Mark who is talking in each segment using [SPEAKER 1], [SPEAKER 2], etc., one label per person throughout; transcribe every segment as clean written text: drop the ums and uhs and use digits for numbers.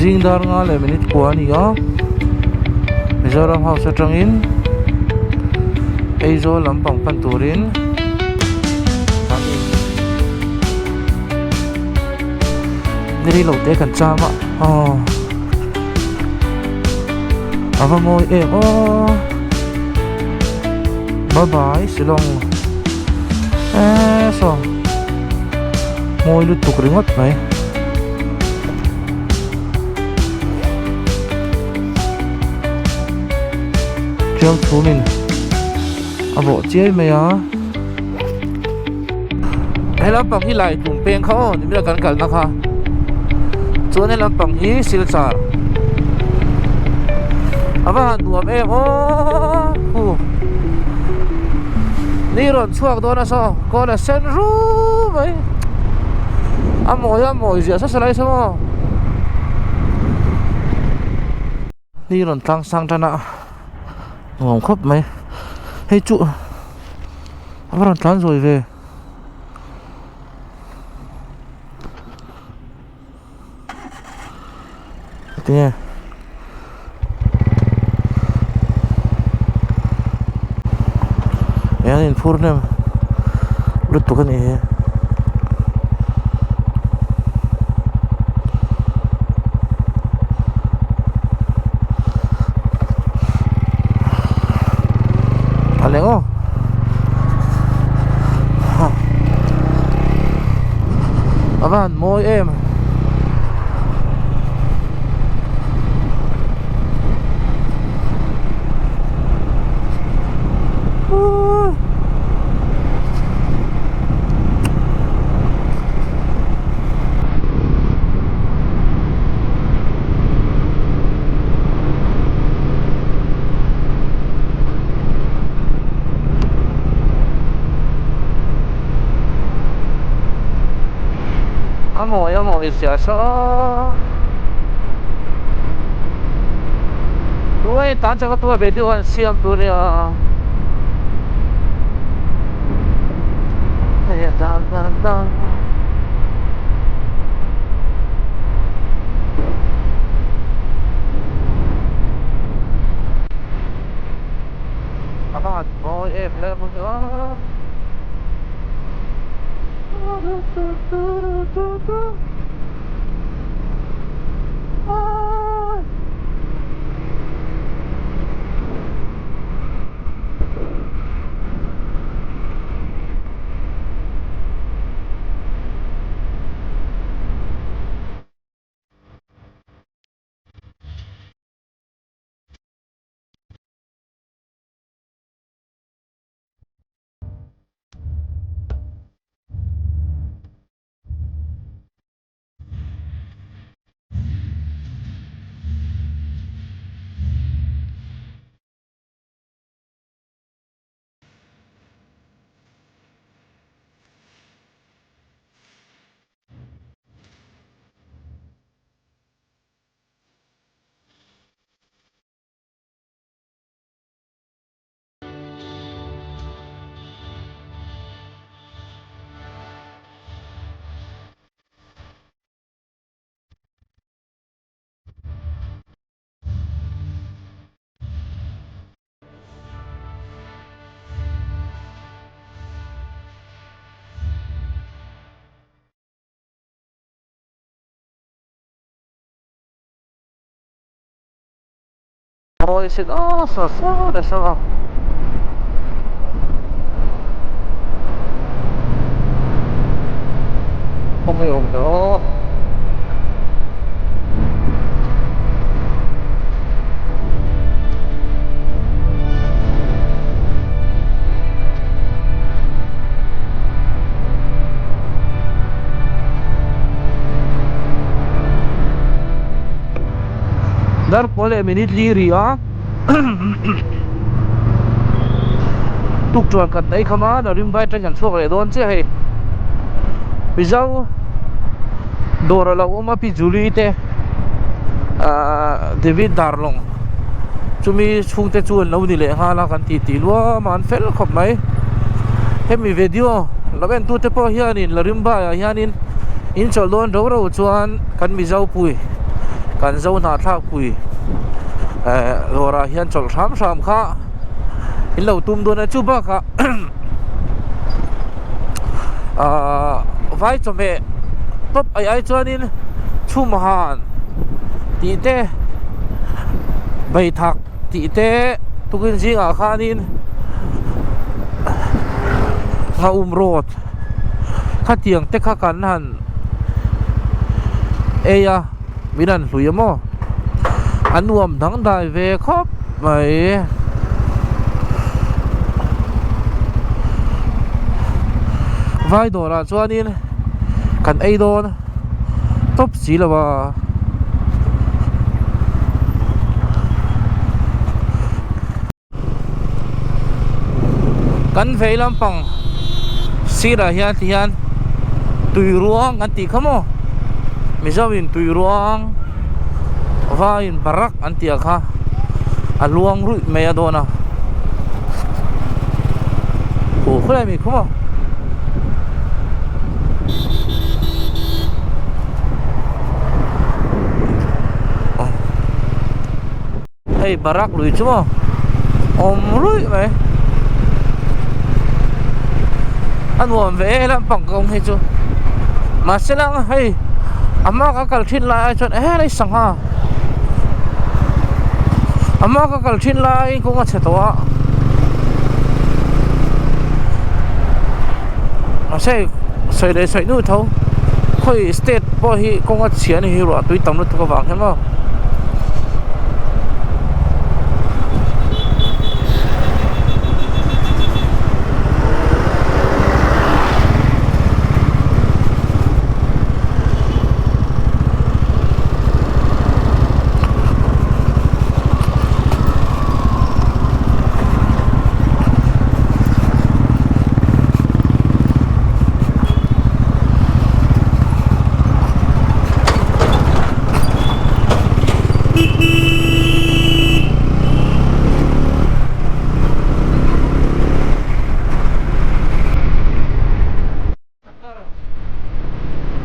[SPEAKER 1] Zing dar nga leh minute kua a ni a Mizoram house atangin Aizawl lampang pan turin an in ni rei lo te kan cham a aw a va mawi em aw bye bye Shillong eee saw mawi lutuk ringawt mai. Tiang chhumin a bawh chiai mai a he lampang hi lai tum peng kha aw nimina kan kalna kha chuan he lampang hi silchar a va han nuam em aw hu ni rawn chhuak dawn a saw kawl a sen ru mai a mawi a mawi ziah sasa lai saw maw ni rawn tlang sang tan a nuam khawp mai hei chu a va rawn tlan zawi ve. Tinge Eng an inphur hnem lutuk a nih hi. A leng aw A va han mawi em. A mawi a mawi zia saw Tungai tan changa tua video an siam tur nia Hei dan dan dan A va han mawi em le hmun hi aw. Mawi sin aw saw saw leh saw a. Kawng hi a awm hle aw. Darkaw leh minute li ri a tukṭuan khat mai kham a Narimbai atang kan chhuak leh dawn chiah hei Mizo dawr a lo awm a Pi Julie te ahh David Darlawng chumi chhungte chu an lo ni leh nghal a kan tih tih luam a an fel khawp mai hemi video lo en tute pawh hianin Narimbai ah hianin in chawlh dawn ro ro chuan kan Mizo pui. Kan zo hnahthlak pui eh dawrah hian chawlh hram hram kha in lo tum dawn a chu bakah ahh vai chawhmeh tawp ai ai chuanin chhum han tih te beithak tih te tukin zingah khanin nghaum rawt khatiang te kha kan han ei a min han hlui a maw a nuam dangdai ve khawp mai vai dawrah chuanin kan ei dawn tawp si lo a. Kan vei lampang sirah hian ti hian tui ruang an tih kha maw Mizo in tui ruang vaiin barak an tih ang kha a luang ruih mai a dawn a huh khawlai mai khaw maw. Hei barak lui chu maw awm ruih mai a nuam ve e lampang ka awm hi chu mahse lang hei a hma ka kal thin lai ai chuan helai sangha a hma ka kal thin lai kawng a chhe tawh a mahse sawi leh sawi nuih tho khawi state pawh hi kawng a chhia a ni hi ruah tui tam lutuk avang hian maw.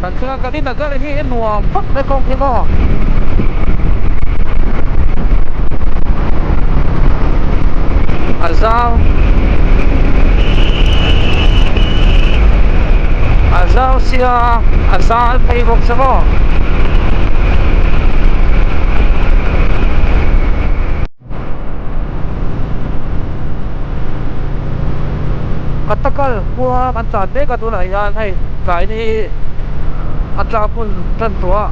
[SPEAKER 1] Kan thleng a kan in a hi a nuam vak mai kawng hi maw. A zau a zau sia a zal phei bawk che maw. Katakal khua kan tlan mek a tunah hian hei tlai ni a tlak hun tan tawh a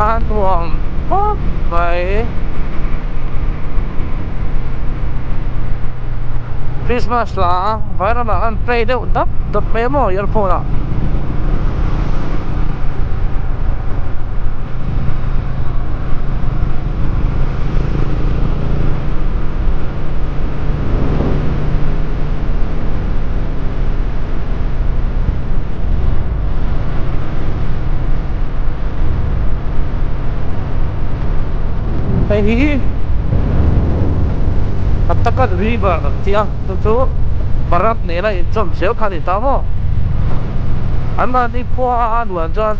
[SPEAKER 1] a nuam khawp mai. Christmas hla vairamah khan play deuh dap dap mai a maw earphone ah. Hei hi Patakan River an ti a chu chu Barak nena inchawm zel kha a ni ta maw an mahni khua a nuam chuan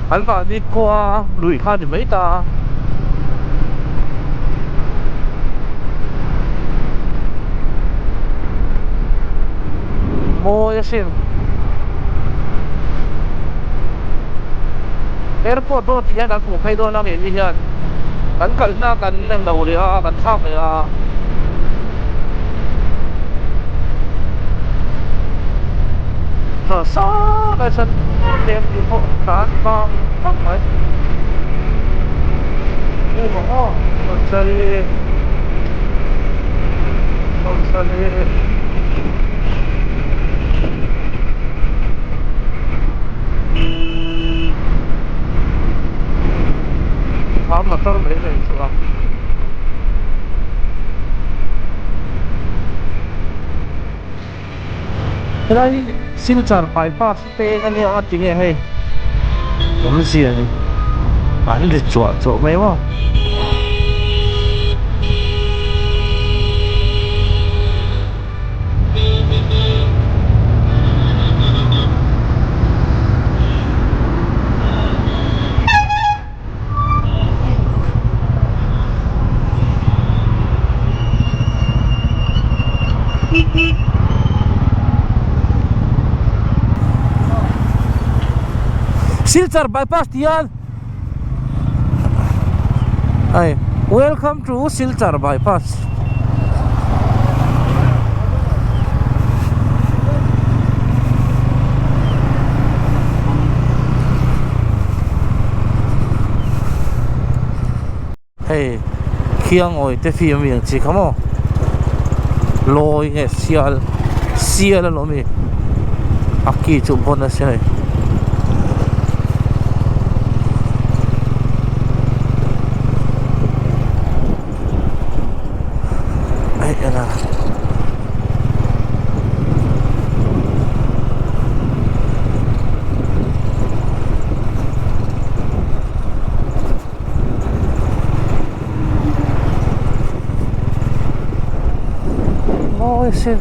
[SPEAKER 1] an mahni khua lui kha a ni mai ta a. Mawi asin Airport road hian kan hmuh phei dawn a ngei ni hian kan kalna kan englo leh a kan thlak leh a. Sang lai chuan leng tih pawh tlan vang vang mai. Aw sawmsarih sawmsarih thlam motor mai mai chu a. Helai hi Silchar bypass peng a nia tinge hei awmzia ni an ri chuah chuah mai maw. Silchar bypass tih hian hei welcome to Silchar bypass. Hei khiangawi te film ang chi kha maw lawi nge sial sial a lawm i a ki chu bawn a sia hei. Hei en a. Mawi sin.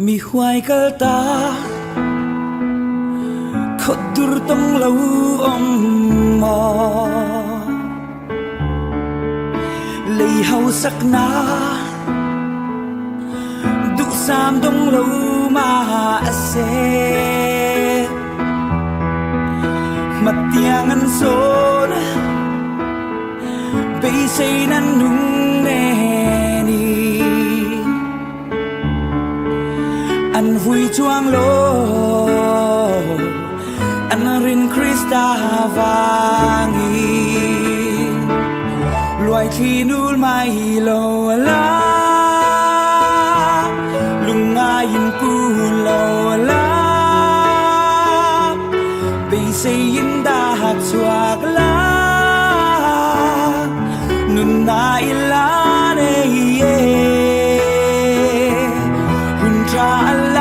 [SPEAKER 2] Mi huai kal ta khawt dur tawng lo awm maw lei hausak na duhsam dawng lo mahse hmatiang an sawn beisei nan nung nen i An vui chuang lo an rin Krista vangin Luaithli nul mai lo la Lungngaiin pu lo la Beiseiin dah chhuak la Nunna i la nei e Hun tha a.